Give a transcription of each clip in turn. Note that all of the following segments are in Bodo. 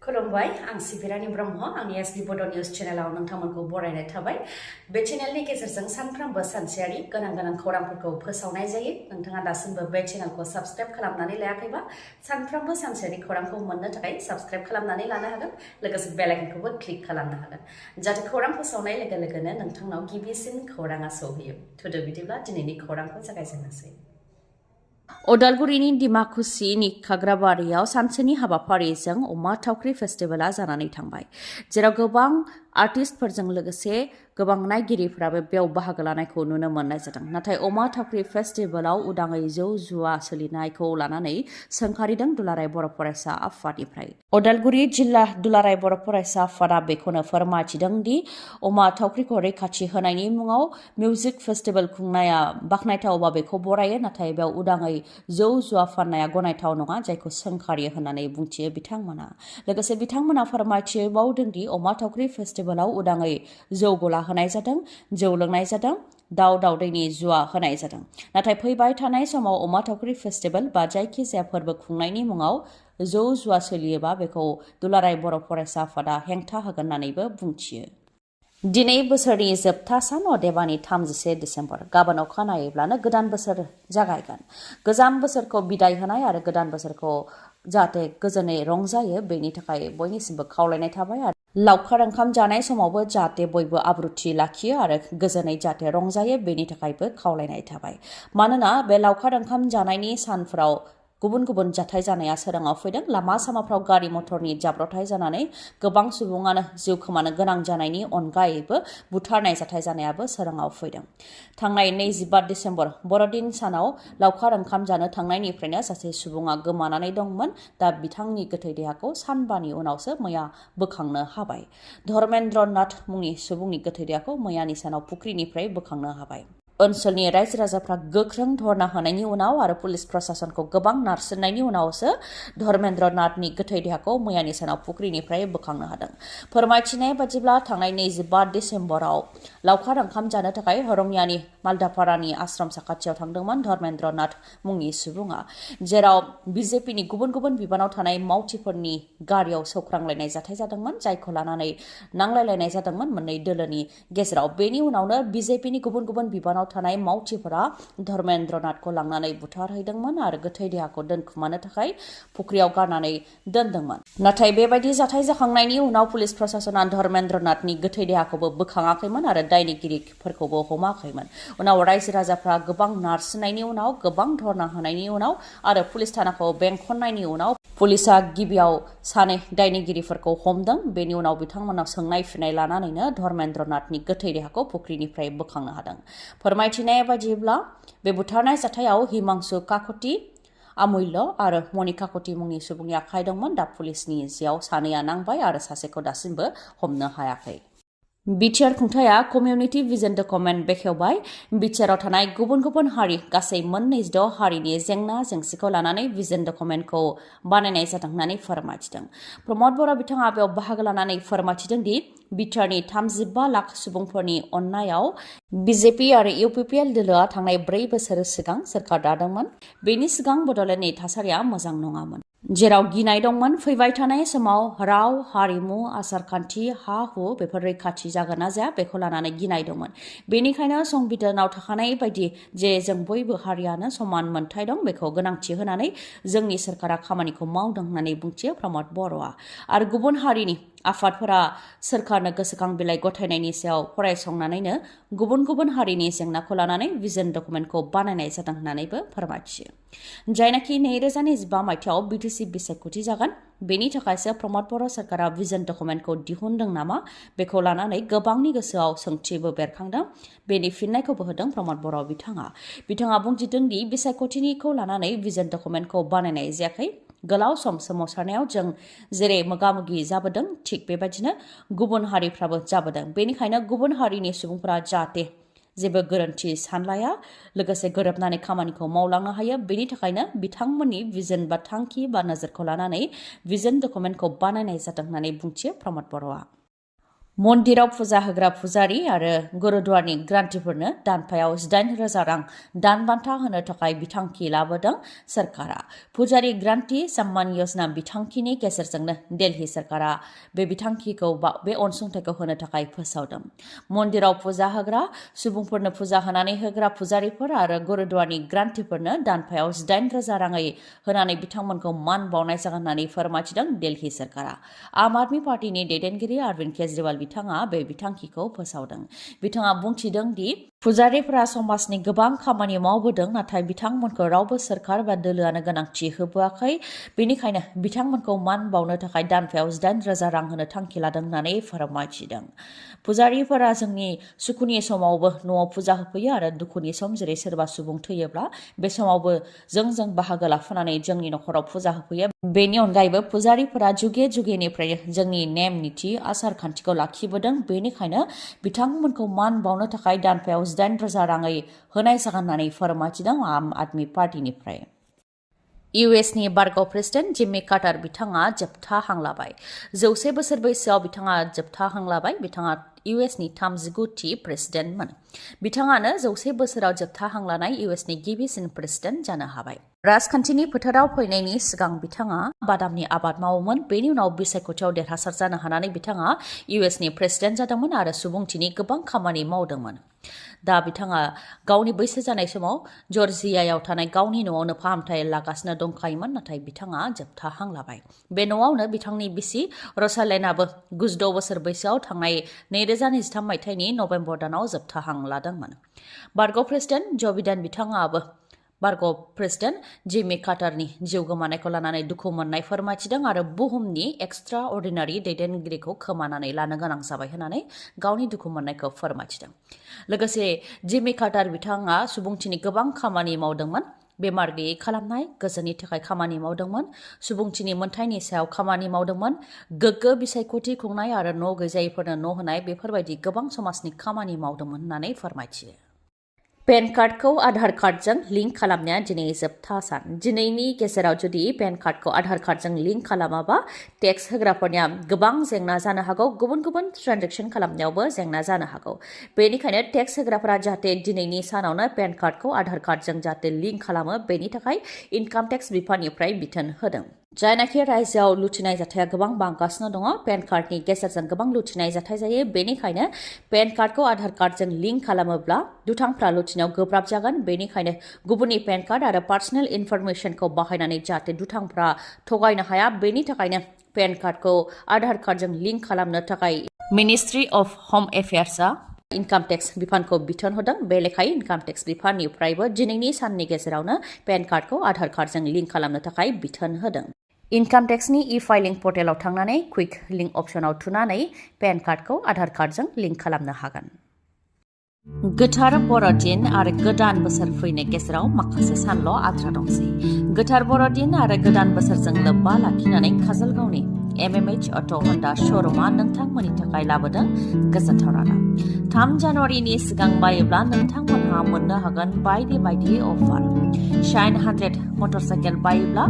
खुलुमबाय आं सिबि रानि ब्रह्म आंनि एसबि बड' निउज चेनेलाव नोंथांमोनखौ बरायनाय थाबाय बे चेनेलनि गेजेरजों सानफ्रोमबो सानसेयारि गोनां खौरांफोरखौ फोसावनाय जायो नोंथाङा दासिमबो बे चेनेलखौ साबस्क्राइब खालामनानै लायाखैबा सानफ्रोमबो सानसेयारि खौरांखौ मोननो थाखाय साबस्क्राइब खालामनानै लानो हागोन लोगोसे बेल आइकनखौबो क्लिक खालामनो हागोन जाहाथे खौरां फोसावनाय लोगो लोगोनो नोंथांनाव गिबिसिन खौराङा सौहैयो थुदो बिदिब्ला दिनैनि खौरांखौ जागायजेननोसै उदालगुरिनि डिमाकुसिनि खाग्राबारियाव सानसेनि हाबाफारिजों अमा थावख्रि फेस्टिभेला जानानै थांबाय जेराव गोबां आर्टिस्टफोरजों लोगोसे गोबां नायगिरिफोराबो बेयाव बाहागो लानायखौ नुनो मोननाय जादों नाथाय अमा थावख्रि फेस्टिभेलाव उदाङै जौ जुवा सोलिनायखौ लानानै सोंखारिदों दुलाराय बर' फरायसा आफादनिफ्राय उदालगुरि जिल्ला दुलाराय बर' फरायसा आफादा बेखौनो फोरमायथिदों दि अमा थावख्रिखौ रैखाथि होनायनि मुङाव मिउजिक फेस्टिभेल खुंनाया बाखनायथावबा बेखौ बरायो नाथाय बेयाव उदाङै जौ जुवा फाननाया गनायथाव नङा जायखौ सोंखारियो होननानै बुंथियो बिथांमोना लोगोसे बिथांमोना फोरमायथिबावदों दि अमा थावख्रि फेस्टिभेलाव उदाङै जौ गला होनाय जादों जौ लोंनाय जादों दाउ दाउदैनि जुवा होनाय जादों नाथाय फैबाय थानाय समाव अमा थावख्रि फेस्टिभेल बा जायखिजाया फोरबो खुंनायनि मुङाव जौ जुवा सोलियोबा बेखौ दुलाराय बर' फरायसा आफादा हेंथा होगोन होननानैबो बुंथियो दिनै बोसोरनि जोबथा सान अदेबानि 31 डिसेम्बर गाबोन अखानायैब्लानो गोदान बोसोर जागायगोन गोजाम बोसोरखौ बिदाय होनाय आरो गोदान बोसोरखौ जाहाथे गोजोनै रंजायो बेनि थाखाय बयनिसिमबो खावलायनाय थाबाय आरो लावखार ओंखाम जानाय समावबो जाहाथे बयबो आब्रुथि लाखियो आरो गोजोनै जाहाथे रंजायो बेनि थाखायबो खावलायनाय थाबाय मानोना बे लावखार ओंखाम जानायनि सानफोराव गुबुन गुबुन जाथाय जानाया सोराङाव फैदों लामा सामाफ्राव गारि मटरनि जाब्रबथाय जानानै गोबां सुबुङानो जिउ खोमानो गोनां जानायनि अनगायैबो बुथारनाय जाथाय जानायाबो सोराङाव फैदों थांनाय 25 डिसेम्बर बर'दिन सानाव लावखार ओंखाम जानो थांनायनिफ्रायनो सासे सुबुङा गोमानानै दंमोन दा बिथांनि गोथै देहाखौ सानबानि उनावसो मैया बोखांनो हाबाय धर्मेन्द्र नाथ मुंनि सुबुंनि गोथै देहाखौ मैयानि सानाव फुख्रिनिफ्राय बोखांनो हाबाय ओनसोलनि रायजो राजाफ्रा गोख्रों धरना होनायनि उनाव आरो पुलिस प्रशासनखौ गोबां नारसिननायनि उनावसो धर्मेन्द्र नाथनि गोथै देहाखौ मैयानि सानाव फुख्रिनिफ्राय बोखांनो हादों फोरमायथिनाय बादिब्ला थांनाय 25 डिसेम्बराव लावखार ओंखाम जानो थाखाय रङियानि मालदापारानि आश्रम साखाथियाव थांदोंमोन धर्मेन्द्र नाथ मुंनि सुबुङा जेराव बिजेपिनि गुबुन गुबुन बिबानाव थानाय मावथिफोरनि गारियाव सौख्रांलायनाय जाथाय जादोंमोन जायखौ लानानै नांलायलायनाय जादोंमोन मोननै दोलोनि गेजेराव बेनि उनावनो बिजेपिनि गुबुन गुबुन बिबानाव थानाय मावथिफोरा धर्मेन्द्र नाथखौ लांनानै बुथारहैदोंमोन आरो गोथै देहाखौ दोनखुमानो थाखाय फुख्रियाव गारनानै दोनदोंमोन नाथाय बेबायदि जाथाय जाखांनायनि उनाव पुलिस प्रशासना धर्मेन्द्र नाथनि गोथै देहाखौबो बोखाङाखैमोन आरो दायनिगिरिफोरखौबो हमाखैमोन उनाव रायजो राजाफ्रा गोबां नारसिननायनि उनाव गोबां धरना होनायनि उनाव आरो पुलिस थानाखौ बेंखननायनि उनाव पुलिसा गिबियाव सानै दायनिगिरिफोरखौ हमदों बेनि उनाव बिथांमोनाव सोंनाय फिनाय लानानैनो धर्मेन्द्र नाथनि गोथै देहाखौ फुख्रिनिफ्राय बोखांनो हादों फोरमायथिनाय बायदिब्ला बे बुथारनाय जाथायाव हिमांशु काकति आमुल्य आरो मणि काकति मुंनि सुबुंनि आखाइ दंमोन दा पुलिसनि जेयाव सानैया नांबाय आरो सासेखौ दासिमबो हमनो हायाखै बिटिआर खुंथाया कमिउनिटि भिजन डकुमेन्ट बेखेवबाय बिटिआराव थानाय गुबुन गुबुन हारि गासै 26 हारिनि जेंना जेंसिखौ लानानै भिजन डकुमेन्टखौ बानायनाय जादों होननानै फोरमायथिदों प्रमद बर' बिथाङा बेयाव बाहागो लानानै फोरमायथिदों दि बिटिआरनि 35 लाख सुबुंफोरनि अननायाव बिजेपि आरो UPPL दोलोआ थांनाय 4 बोसोर सिगां सोरखार दादोंमोन बेनि सिगां बड'लेण्डनि थासारिया मोजां नङामोन जेराव गिनाय दंमोन फैबाय थानाय समाव राव हारिमु आसारखान्थि हा हु बेफोर रैखाथि जागोन ना जाया बेखौ लानानै गिनाय दंमोन बेनिखायनो संबिधानाव थाखानाय बायदि जे जों बयबो हारियानो समान मोनथाय दं बेखौ गोनांथि होनानै जोंनि सोरखारा खामानिखौ मावदों होननानै बुंथियो प्रमद बर'आ आरो गुबुन हारिनि आफादफोरा सोरखारनो गोसोखां बिलाइ गथायनायनि सायाव फरायसंनानैनो गुबुन गुबुन हारिनि जेंनाखौ लानानै भिजन डकुमेन्टखौ बानायनाय जादों होननानैबो फोरमायथियो जायनाखि 2025 मायथाइयाव बिटिसि बिसायख'थि जागोन बेनि थाखायसो प्रमद बर' सोरखारा भिजन डकुमेन्टखौ दिहुनदों नामा बेखौ लानानै गोबांनि गोसोआव सोंथिबो बेरखांदों बेनि फिननायखौबो होदों प्रमद बर' बिथाङा बुंथिदों दि बिसायख'थिनिखौ लानानै भिजन डकुमेन्टखौ बानायनाय जायाखै गोलाव सम सोमावसारनायाव जों जेरै मोगा-मोगि जाबोदों थिग बेबायदिनो गुबुन हारिफ्राबो जाबोदों बेनिखायनो गुबुन हारिनि सुबुंफोरा जाहाथे जेबो गोरोन्थि सानलाया लोगोसे गोरोबनानै खामानिखौ मावलांनो हायो बेनि थाखायनो बिथांमोननि भिजन बा थांखि बा नोजोरखौ लानानै भिजन डकुमेन्टखौ बानायनाय जादों होननानै बुंथियो प्रमद बर'आ मन्दिराव फुजा होग्रा फुजारि आरो गुरुद्वारनि ग्रान्टिफोरनो दानफायाव 8,000 रां दान बान्था होनो थाखाय बिथांखि लाबोदों सरकारा। फुजारि ग्रान्टि सम्मान योजना बिथांखिनि गेजेरजोंनो दिल्ली सरकारा बे बिथांखिखौ बे अनसुंथाइखौ होनो थाखाय फोसावदों। मन्दिराव फुजा होग्रा सुबुंफोरनो फुजा होनानै होग्रा फुजारिफोर आरो गुरुद्वारनि ग्रान्टिफोरनो दानफायाव 8,000 राङै होनानै बिथांमोनखौ मान बावनाय जागोन होननानै फोरमायथिदों दिल्ली सरकारा। आम आदमी पार्टीनि दैदेनगिरि अरविन्द केजरीवाल बिथाङा बे बिथांखिखौ फोसावदों। बिथाङा बुंथिदों दि फुजारिफोरा समाजनि गोबां खामानि मावबोदों, नाथाय बिथांमोनखौ रावबो सोरखार बा दोलोआनो गोनांथि होबोआखै। बेनिखायनो बिथांमोनखौ मान बावनो थाखाय दानफायाव 8,000 रां होनो थांखि लादों होननानै फोरमायथिदों। फुजारिफोरा जोंनि सुखुनि समावबो न'आव फुजा होफैयो आरो दुखुनि सम जेरै सोरबा सुबुं थैयोब्ला बे समावबो जों बाहागो लाफानानै जोंनि न'खराव फुजा होफैयो। बेनि अनगायैबो फुजारिफोरा जुगे जुगेनिफ्रायनो जोंनि नेम निथि आसार खान्थिखौ लाखिबोदों। बेनिखायनो बिथांमोनखौ मान बावनो थाखाय दानफायाव 8,000 राङै होनाय जागोन होननानै फोरमायथिदों आम आदमी पार्टीनिफ्राय। इउएसनि बारग' प्रेसिडेन्ट जिम्मी कार्टार बिथाङा जोबथा हां लाबाय। 100 बोसोर बैसोआव बिथाङा जोबथा हां लाबाय। बिथाङा इउएसनि 39थि प्रेसिडेन्टमोन। बिथाङानो 100 बोसोराव जोबथा हां लानाय इउएसनि गिबिसिन प्रेसिडेन्ट जानो हाबाय। राजखान्थिनि फोथाराव फैनायनि सिगां बिथाङा बादामनि आबाद मावोमोन। बेनि उनाव बिसायख'थियाव देरहासार जानो हानानै बिथाङा इउएसनि प्रेसिडेन्ट जादोंमोन आरो सुबुंथिनि गोबां खामानि मावदोंमोन। दा बिथाङा गावनि बैसो जानाय समाव जर्जियायाव थानाय गावनि न'आवनो फाहामथाय लागासिनो दंखायोमोन, नाथाय बिथाङा जोबथा हां लाबाय। बे न'आवनो बिथांनि बिसि रसालेनाबो 96 बोसोर बैसोआव थांनाय 2023 मायथाइनि नभेम्बर दानाव जोबथा हां लादोंमोन। बारग' प्रेसिडेन्ट जो बिडेन बिथाङाबो बारग' प्रेसिडेन्ट जिम्मी कार्टारनि जिउ गोमानायखौ लानानै दुखु मोननाय फोरमायथिदों आरो बुहुमनि एक्सट्रा अर्डिनारि दैदेनगिरिखौ खोमानानै लानो गोनां जाबाय होननानै गावनि दुखु मोननायखौ फोरमायथिदों। लोगोसे जिम्मी कार्टार बिथाङा सुबुंथिनि गोबां खामानि मावदोंमोन। बेमार गैयै खालामनाय, गोजोननि थाखाय खामानि मावदोंमोन, सुबुंथिनि मोनथायनि सायाव खामानि मावदोंमोन, गोग्गो बिसायख'थि खुंनाय आरो न' गैजायैफोरनो न' होनाय, बेफोरबायदि गोबां समाजनि खामानि मावदोंमोन होननानै फोरमायथियो। पेन कार्डखौ आधार कार्डजों लिंक खालामनाया दिनै जोबथा सान। दिनैनि गेजेराव जुदि पेन कार्डखौ आधार कार्डजों लिंक खालामाबा टेक्स होग्राफोरनिया गोबां जेंना जानो हागौ। गुबुन गुबुन ट्रेन्जेक्सन खालामनायावबो जेंना जानो हागौ। बेनिखायनो टेक्स होग्राफोरा जाहाथे दिनैनि सानावनो पेन कार्डखौ आधार कार्डजों जाहाथे लिंक खालामो, बेनि थाखाय इनकाम टेक्स बिफाननिफ्राय बिथोन होदों। जायनाखि रायजोआव लुथिनाय जाथाया गोबां बांगासिनो दङ, पेन कार्डनि गेजेरजों गोबां लुथिनाय जाथाय जायो। बेनिखायनो पेन कार्डखौ आधार कार्डजों लिंक खालामोब्ला दुथांफ्रा लुथिनायाव गोब्राब जागोन। बेनिखायनो गुबुननि पेन कार्ड आरो पार्सनेल इनफरमेसनखौ बाहायनानै जाहाथे दुथांफ्रा थगायनो हाया, बेनि थाखायनो पेन कार्डखौ आधार कार्डजों लिंक खालामनो थाखाय मिनिस्ट्रि अफ होम एफेयार्सआ इनकाम टेक्स बिफानखौ बिथोन होदों। बे लेखायै इनकाम टेक्स बिफाननिफ्रायबो दिनैनि साननि गेजेरावनो पेन कार्डखौ आधार कार्डजों लिंक खालामनो थाखाय बिथोन होदों। इनकाम टेक्सनि इ-फाइलिं पर्टेलाव थांनानै क्विक लिंक अप्शनाव थुनानै पेन कार्डखौ आधार कार्डजों लिंक खालामनो हागोन। गोथार बर'दिन आरो गोदान बोसोर फैनाय गेजेराव माखासे सानल' आद्रा दंसै। गोथार बर'दिन आरो गोदान बोसोरजों लोब्बा लाखिनानै काजलगावनि MMH अट' हन्डा श'रुमा नोंथांमोननि थाखाय लाबोदों गोजोनथाव रादाब। 3 जानुवारिनि सिगां बायोब्ला नोंथांमोनहा मोननो हागोन बायदि बायदि अफार। शाइन 100 मटरसाइकेल बायोब्ला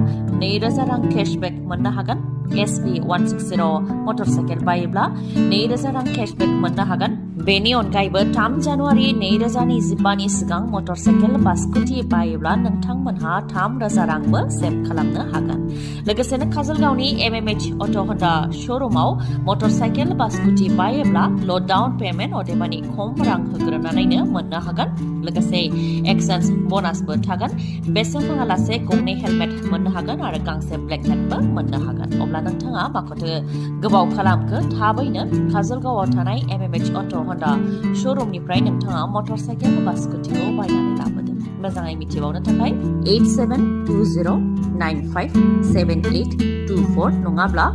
2,000 रां केशबेक मोननो हागोन। SB 160 मटरसाइकेल बायोब्ला 2,000 रां केशबेक मोननो हागोन। बेनि अनगायैबो 3 जानुवारि 2025नि सिगां मटरसाइकेल बा स्कुटि बायोब्ला नोंथांमोनहा 3,000 रांबो सेभ खालामनो हागोन। लोगोसेनो काजलगावनि MMH अट' हन्डा श'रुमाव मटरसाइकेल बा स्कुटि बायोब्ला ल' डाउन पेमेन्ट अदेबानि खम रां होग्रोनानैनो मोननो हागोन। लोगोसे एक्सचेन्ज ब'नासबो थागोन। बेसेन नाङालासे गंनै हेलमेट मोननो हागोन आरो गांसे ब्लेंकेटबो मोननो हागोन। अब्ला नोंथाङा माखौथो गोबाव खालामखो, थाबैनो काजलगावआव थानाय MMH अट' हन्डा श'रुमनिफ्राय नोंथाङा मटरसाइकेल बा स्कुटिखौ बायनानै लाबोदो। मोजाङै मिथिबावनो थाखाय 8720957824 नङाब्ला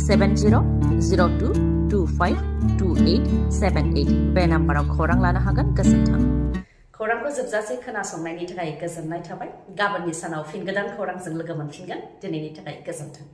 7002252878 बे नाम्बाराव खौरां लानो हागोन। गोजोन्थों। खौरांखौ जोबजासे खोनासंनायनि थाखाय गोजोननाय थाबाय। गाबोननि सानाव फिन गोदान खौरांजों लोगो मोनफिनगोन। दिनैनि थाखाय गोजोन्थों।